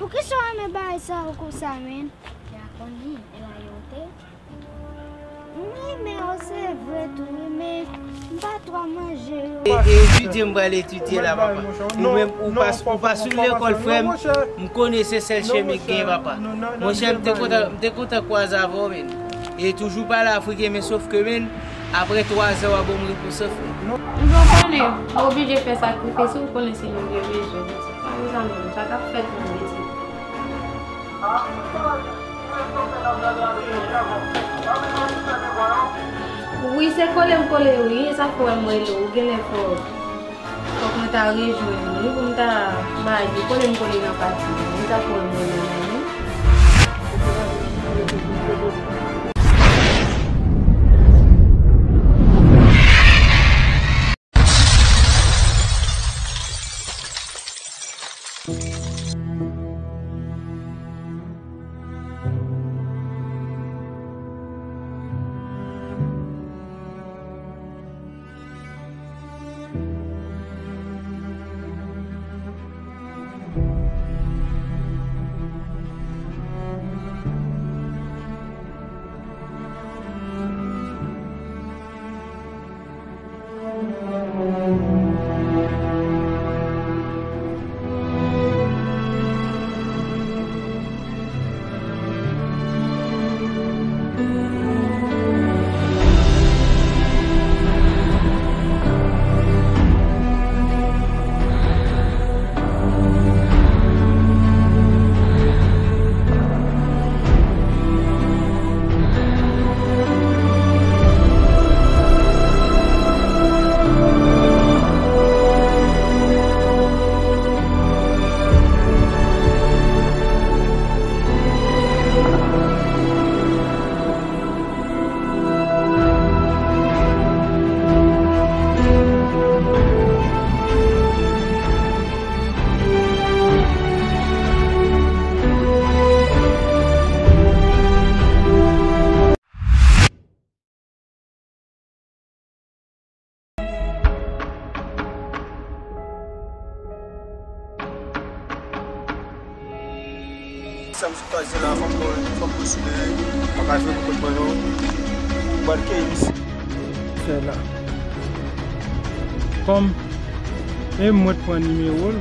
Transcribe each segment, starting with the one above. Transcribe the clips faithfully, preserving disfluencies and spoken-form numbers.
Poukisa w renmen bagay sa yo konsa, menn? Ya konnen, e la yo te. M renmen yo, se vre tou, wi, men m pa twò manje yo. E, e etidye m pral etidye la, papa. Ou menm, ou pa, ou pa swiv lekòl, frè m. M konnen se sèl chemen ki gen, papa. Monchè, m te kontan, m te kontan kwaze avè w, menn. E toujou pale afriken, men sof ke, menn, apre twa zè, w a ban m repons lan, frè. M konnen, ou oblije fè sakrifis, ou konnen se nou ki bezwen pitit. Pa konsa, menn, sa k ap fèt, menn, pitit. Wi, se kole m kole, wi. E sa fè w wè m rele w. Ou genlè fò, fòk mwen ta rejwenn ou, wi, pou m ta bay li. Kole m kole nan pati, wi. E sa fè w wè m rele w, wi. Sa m sot kwaze la, fòk mwen, fòk mwen sou men, pa ka jwenn kot mwen non. Mwen keyi misye. Fè la. Kòm e mwen t pran nimewo l.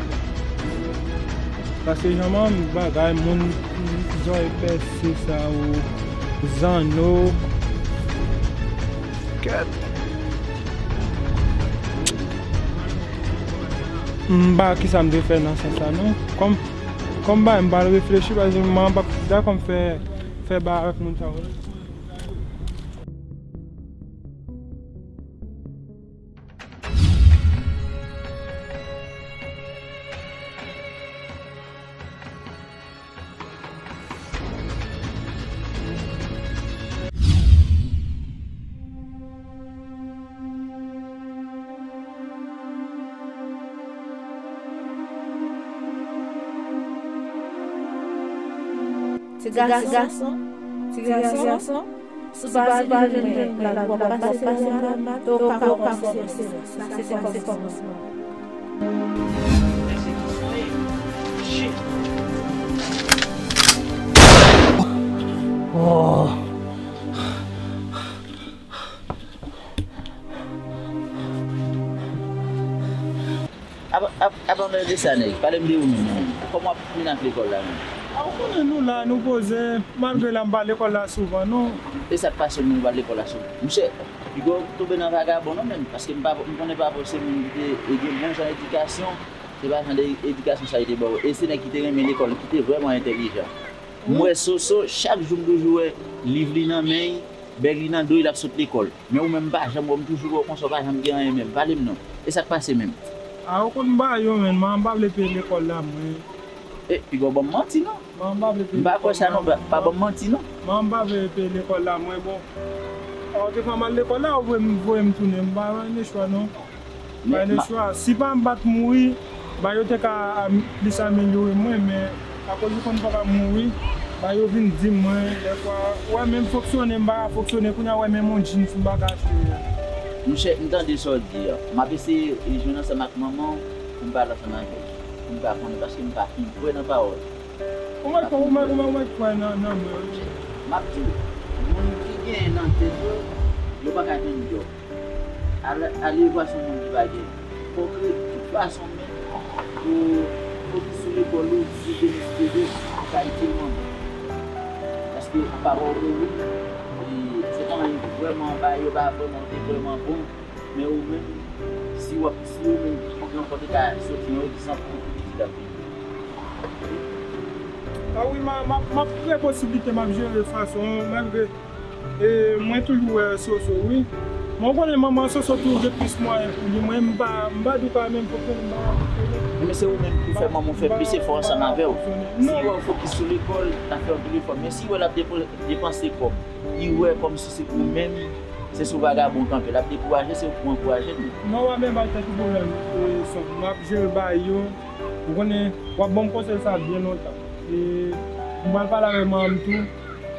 Paske jan m bagay moun zòrèy pèse sa yo, zanno. Kèt. M pa kisa m te fè nan sans la non. Kòm, kòm bagay m pa al reflechi, paske m pa dakò m fè, fè bagay ak moun sa yo. Ti gason, ti gason, si w pa vin jwenn mwen la, w ap pase mwen la, ou pa konn kòmanse. Sa se kòmansman. Oh. Apa, apa, apa, men de sa, nèg. Pale m de ou menm, menm. Kòman w ap mennen ak lekòl la, menm? A, ou konnen nou la, nou poze, malgre la m pa lekòl la souvan, non. E sa k pase w menm ou pa lekòl la souvan? Monchè, piga w tonbe nan vagabon, non, menm. Paske m pa, m konnen pa fòse moun ki te, e gen bon jan edikasyon, se pa jan de edikasyon sa yo te ba w. E se nèg ki te renmen lekòl, ki te vrèman entèlijan. M wè Soso, chak jou m toujou wè liv li nan men l, bèg li nan do l, l ap sot lekòl. Men ou menm, m pa janm wè w, m toujou wè w konsa, w pa janm gen anyen menm. Pale m non. E sa k pase menm? A, ou konn bagay yo, menm, m pa vle peye lekòl la, mwen. E, piga w ban m manti, non. M pa vle peye lekòl la. M pa kwè sa, non, pa, pa ban m manti, non. M pa vle peye lekòl la, mwen, bon. Ou te fè m al lekòl la, ou voye m, voye m tounen, m pa gen chwa, non. Men pa gen chwa. Si pa m pa t mouri, ba yo te ka am-, plis amelyore mwen, men akoz ou konn pa ka mouri, ba yo vin di mwen, dèfwa, wè, menm fonksyone, m pa ka fonksyone, kounye a, wè, menm yon jeans, m pa ka achte. Monchè, m tande sa w di a. M ap eseye jwenn ansanm ak manman w pou m pale ansanm avè l. Pou m ka konnen, paske m pa fin kwè nan pawòl. Ou mèt kwè, ou mèt, ou mèt, ou mèt kwè nan, nan mwen. M ap di w, moun ki genyen nan tèt yo, yo pa ka jwenn djòb. Ale, ale vwa se yon moun ki pa gen. Fòk ret tout fason menm pou fokis sou lekòl ou, si Denis te de, ou ka itil manman. Paske papa w te wi, li, se pa anyen vrèman bagay yo pa vrèman te vrèman bon. Men ou menm, si w ap, si ou menm, anpil fwa te ka soti yon egzanp pou pitit ap vini. A wi, m a, m ap, m ap kreye posiblite, m ap jere fason, malgre, e, mwen toujou wè Soso, wi. Mwen konnen manman Soso toujou gen plis mwayen pou li. Mwen, m pa, m pa di w pa menm fonksyone, m pa fonksyone. Men se ou menm ki fè manman w fè plis efò ansanm avè w. Si w wè w fokis sou lekòl, l ap fè anpil efò. Men si w wè l ap depo-, depanse kòb, li wè kòmsi se ou menm, se sou vagabon kanpe, l ap dekouraje, se ou pou ankouraje l. Non, w ap men bay tèt ou pwoblèm, e, son, m ap jere bay yo. Ou konnen, w ap ban m konsèy sa byen lontan. E, m pral pale avè manman m tou,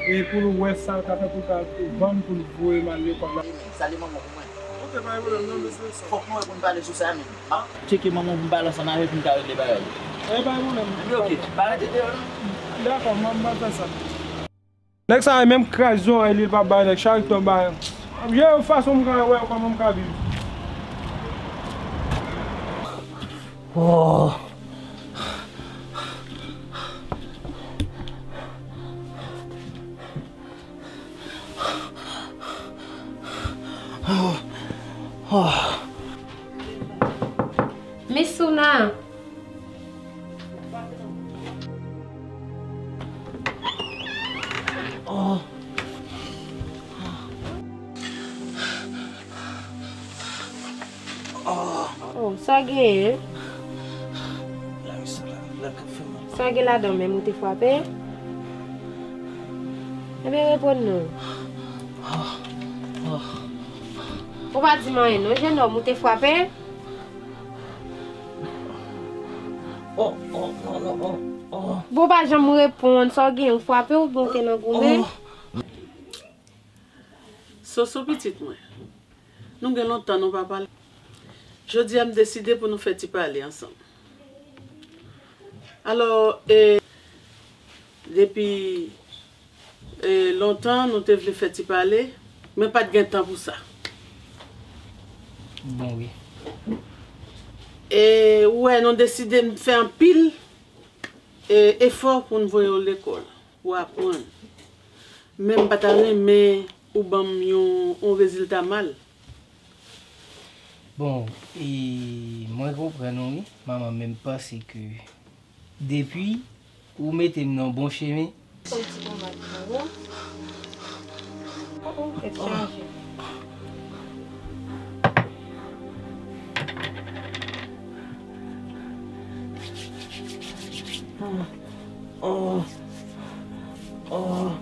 e pou l wè sa l ka fè pou l ka ban m pou l voye m al lekòl la. Salye manman pou mwen. Ok, pa gen pwoblèm, non, mesye, son. Fòk nou wè pou n pale sou sa menm. M ap tcheke manman pou m pale ansanm avè l pou n ka regle bagay yo. E, pa gen pwoblèm. Ebyen, ok, pa rete deyò, non. Dakò, m ap, m ap fè sa. Nèg sa a menm kraz zòrèy li, li pa bay nèg charite bay. Ap jere fason m ka wè kòman m ka viv. Oh. Oh. Oh. Misouna. Oh. Oh. Oh, sa genyen? Sa gen ladan menm ou te frape? Ebyen, reponn nou. Ou pa di m anyen non, jennonm, ou te frape? Oh, oh, non, non, oh, oh. Bon, ou pa janm reponn, sa w gen, ou frape oubyen ou te nan goumen? Oh. Soso pitit mwen, nou gen lontan nou pa pale. Jodi a m deside pou nou fè ti pale ansanm. Alò, e, depi, e, lontan nou te vle fè ti pale, men pa t gen tan pou sa. Bon, wi. E, ou wè, nou deside n fè anpil, e, efò pou n voye w lekòl, pou w aprann. Men m pa ta renmen ou ban m yon, yon rezilta mal. Bon, e, mwen konprann ou, wi, manman, men m panse ke depi ou mete m nan bon chemen. Fè yon ti konbat pou ou. Oh, oh, tèt chaje. Oh. Oh. Oh.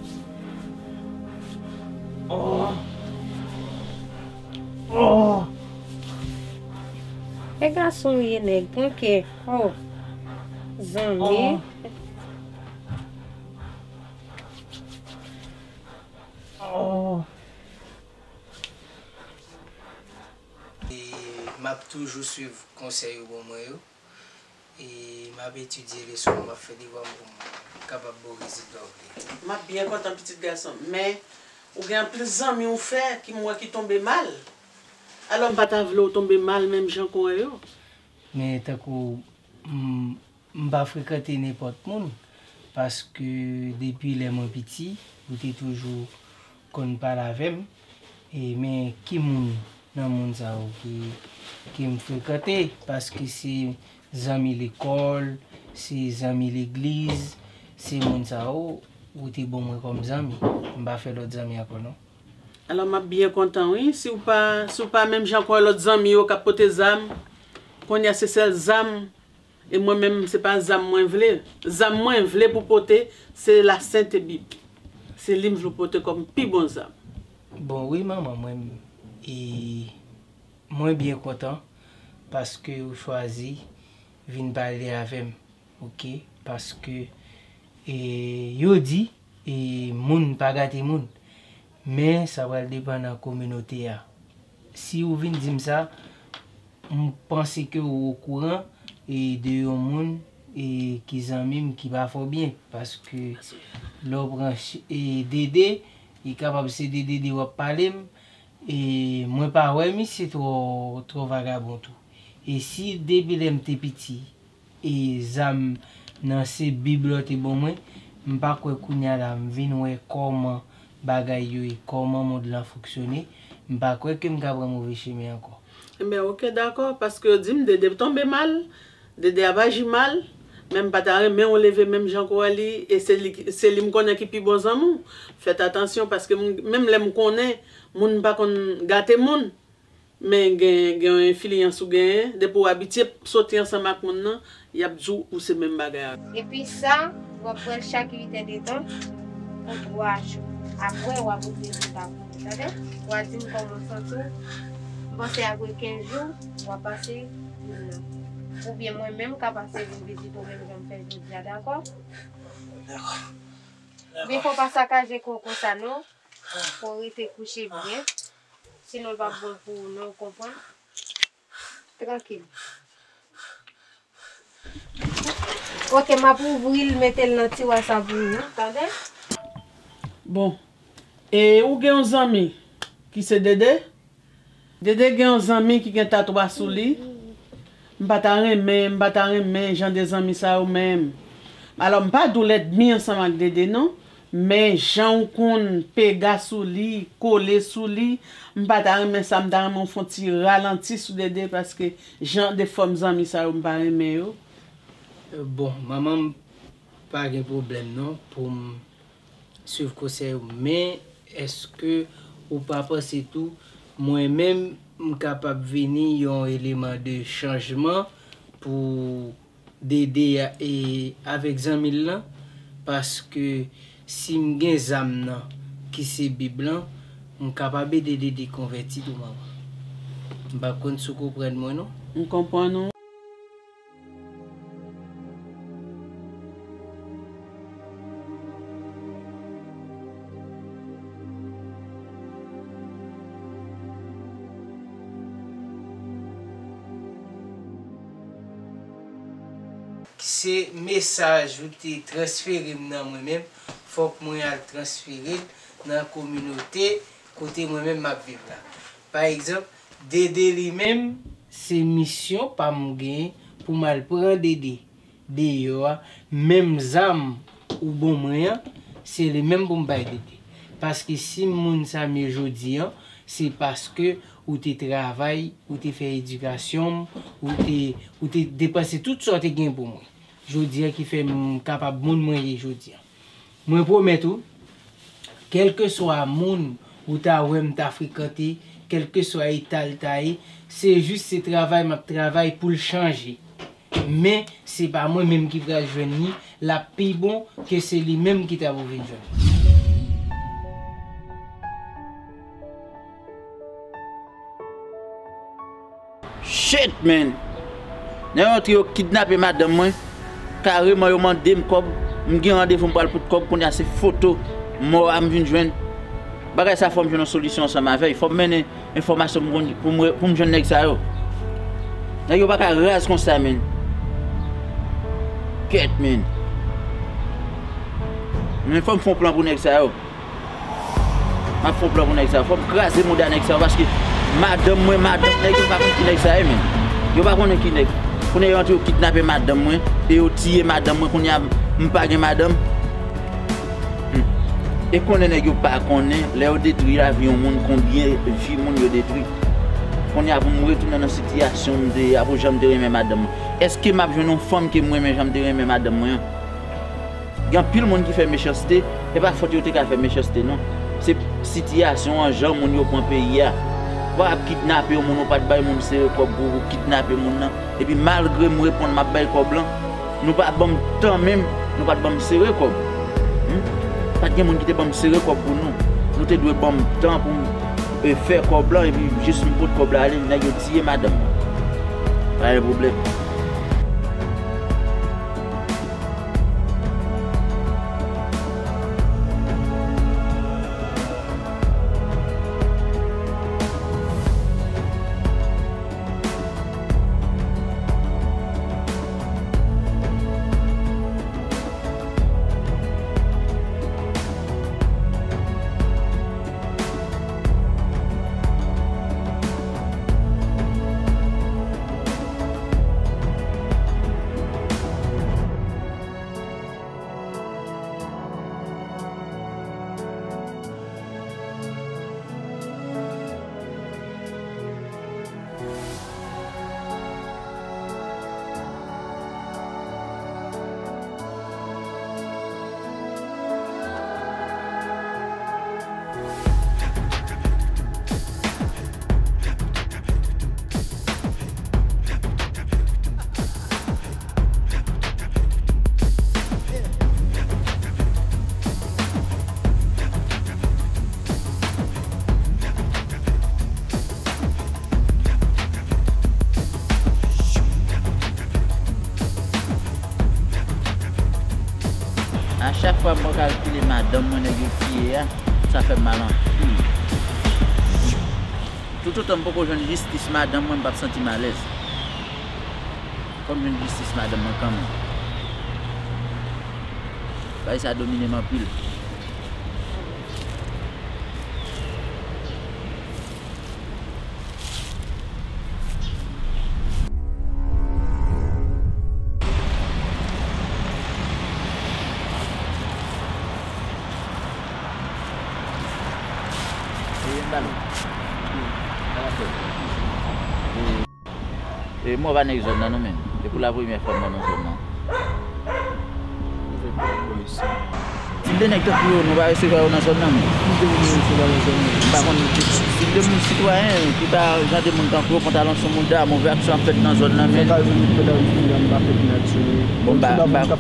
Oh. Oh. E gason w ye, nèg, pran kè. Oh. Zanmi. Oh. Oh. E m ap toujou swiv konsèy ou ban mwen yo. E m ap etidye leson m, m ap fè devwa m pou m kapab ba w rezilta w vle. M ap byen kontan, pitit gason m. Men, ou gen anpil zanmi ou fè ki m wè ki tonbe mal. Alò, m pa ta vle w tonbe mal menm jan kon yo. Men tankou m, m pa frekante nenpòt moun, paske depi lè mwen piti, ou te toujou konn pale avè m. E, men ki moun nan moun sa yo ki, ki m frekante? Paske se zanmi lekòl, se zanmi legliz, se moun sa yo, ou te ban mwen kòm zanmi. M pa fè lòt zanmi ankò, non. Alò, m ap byen kontan, wi. Si w pa, si w pa menm jan kon lòt zanmi yo k ap pote zam, kounye a se sèl zam, e mwen menm, se pa zam mwen vle. Zam mwen vle pou pote, se Lasente Bib. Se li m vle pote kòm pi bon zam. Bon, wi, manman, mwen, e, mwen byen kontan paske ou chwazi vin pale avè m, oke? Paske, e, yo di, e, moun pa gate moun. Men sa pral depann nan kominote a. Si ou vin di m sa, m panse ke ou okouran, e, de yon moun e ki zanmi m ki pa fè w byen, paske lè w pran ch- e Dede, li kapab se de Dede w ap pale m, e mwen pa wè misye twò, twò vagabon tou. E si depi lè m te piti, e zam nan se Bib la w te ban mwen, m pa kwè kounye a la m vin wè kòman bagay yo ye, kòman mond lan fonksyone, m pa kwè ke m ka pran move chemen ankò. Enben, oke, dakò, paske yo di m Dede tonbe mal, Dede ap aji mal, men m pa ta renmen w leve menm jan kou a li, e se li, se li m konnen ki pi bon zanmi w. Fèt atansyon, paske m- menm lè m konnen moun pa konn gate moun, men gen, gen yon enfliyans ou genyen, depi w abitye soti ansanm ak moun nan, y ap di w ou se menm bagay avè l. Epi sa, w ap pran l chak uit è de tan pou twa jou. Apre, w ap voye rezilta pou mwen, tande? W a di m kòman w santi w. M panse apre kenz jou, w a pase vin nan. Oubyen mwen menm ka pase vin vizite w menm jan m fè jodi a, dakò? Dakò. Men fò w pa sakaje kò w konsa non. Fò w rete kouche byen. Sinon l p ap bon pou ou non, ou konprann? Trankil. Oke, m ap ouvri l, mete l nan tiwa sa pou ou, tande? Bon. E ou gen yon zanmi ki se Dede? Dede gen yon zanmi ki gen tatwa sou li. M pa ta renmen, m pa ta renmen jan de zanmi sa yo menm. Alò, m pa di w lènmi ansanm ak Dede non, men jan w konn pega sou li, kole sou li, m pa ta renmen sa, m ta renmen w fè yon ti ralanti sou Dede, paske jan de fòm zanmi sa yo, m pa renmen yo. Bon, manman m pa gen pwoblèm non pou m swiv konsèy ou, men èske ou pa panse tou, mwen menm, m kapab vini yon eleman de chanjman pou Dede a, e avèk zanmi l lan? Paske si m gen zam nan, ki se Bib lan, m kapab ede Dede konvèti tou, manman. M pa konn si w konprann mwen, non. M konprann ou. Se mesaj ou te transfere m nan mwen menm, fòk mwen al transfere l nan kominote kote mwen menm m ap viv la. Pa egzanp, Dede li menm, se misyon pa m genyen pou m al pran Dede deyò a, menm zam ou ban mwen an, se li menm pou m bay Dede. Paske si m moun sa m ye jodi an, se paske ou te travay, ou te fè edikasyon m, ou te, ou te depanse tout sa w te gen pou mwen. Jodi an ki fè m kapab moun mwen ye jodi an. Mwen pwomèt ou, kèlkeswa moun ou ta wè m ta frekante, kèlkeswa eta l ta ye, se jis se travay m ap travay pou l chanje. Men, se pa mwen menm ki pral jwenn li, l ap pi bon ke se li menm ki ta pou vin jwenn li. Shit, man! Nèg yo antre yo kidnape madanm mwen. Kareman yo mande m kòb. M gen randevou m pral pot kòb, kounye a se foto mò a m vin jwenn. Bagay sa fò m jwenn yon solisyon ansanm avè l. Fò m mennen enfòmasyon pou m, pou m, pou m jwenn nèg sa yo. Nèg yo pa ka raz konsa, man. Kèt, man. Men fò m fè yon plan pou nèg sa yo. M ap fè yon plan pou nèg sa yo. Fò m kraze mouda nèg sa yo, paske madanm mwen, madanm nèg yo pa konn ki nèg sa ye, men. Yo pa konnen ki nèg. Kounye a yo antre yo kidnape madanm mwen, e yo tiye madanm mwen, kounye a m pa gen madanm. Hmm. E konnen nèg yo pa konnen, lè yo detwi lavi yon moun, konbyen vi moun yo detwi. Kounye a pou m retounen nan sitiyasyon m te ye a, pou jan m te renmen madanm mwen. Èske m ap jwenn yon fanm ke m renmen jan m te renmen madanm mwen an? Gen anpil moun ki fè mechanste, e pa fòt yo te ka fè mechanste non. Se sitiyasyon an, jan moun yo pran peyi a. Ou pa ap kidnape yon moun, ou pa t bay moun sere kòb pou ou kidnape moun nan. Epi malgre m reponn m ap bay kòb lan, nou pa ban m tan menm, nou pa t ban m sere kòb. Hmm? Pa t gen moun ki te ban m sere kòb pou nou. Nou te dwe ban m tan pou m, e, fè kòb lan, epi jis m pot kòb la ale, nèg yo tiye madanm mwen. Pa gen pwoblèm. A chak fwa mwen kalkile madanm mwen nèg yo tiye a, sa fè m mal anpil. Toutotan m poko jwenn jistis madanm mwen, m p ap santi m alèz. Fò m jwenn jistis madanm mwen kanmenm. Bagay sa domine m anpil. E, m ba nou. Sa va fè? E, E mwen pa nèg zòn nan non, menm. Se pou la premyè fwa mwen nan zòn nan. Si m te nèg tankou yo, nou pa resevwa yo nan zòn nan, menm. M pa konn, si m te moun sitwayen ki pa jan de moun tankou yo, pantalon sou mouda, move aksyon ap fèt nan zòn nan, menm. Bon, m pa, m pa,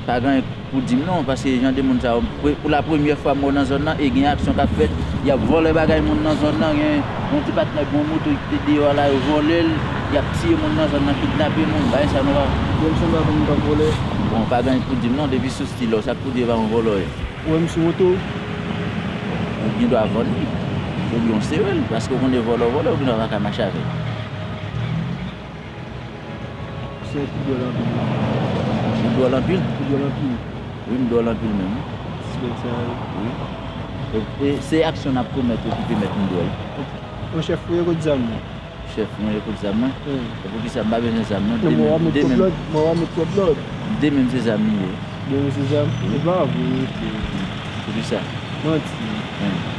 pa gen pou di m non, paske jan de moun sa yo, pou, pou la premyè fwa m wè nan zòn nan, e gen aksyon k ap fèt, y ap vòlè bagay moun nan zòn nan, gen yon ti patnè bon moto ki te deyò a la, yo vòlè l, y ap tiye moun nan zòn nan, kidnape moun, bagay sa nou pa. Bon, m sanble ak moun k ap vòlè. Bon, pa gen pou di m non, depi sou stil ou, sa k pou di e pa yon vòlò ye. Ou wè m sou moto? Ou gen dwa vann li, oubyen w sere l, paske w konnen vòlò, vòlò, ou gen dwa pa ka mache avè l. Se pi dwòl anpil. Pi dwòl anpil? Pi dwòl anpil. Wi, m dwòl anpil menm. Ti nèg sa yo. Wi. E, e se aksyon n ap komèt yo ki fè mèt m dwòl. Bon, chèf, ou ye kot zam nan? Chèf, mwen ye kot zam nan? Wi. E poukisa m pa bezwen zam nan? Demen, demen. Mwen w ap met twòp lòd. De menm se zam li ye. De menm se zam? Wi. E pa vre, mesye. Poukisa? Manti.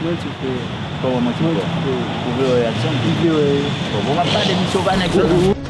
Manti w fè. Kòman manti m fè? Manti w fè. Ou vle wè reyaksyon m? M vle wè. Bon, bon, m ap pale, misye, ou pa nèg zòn nan.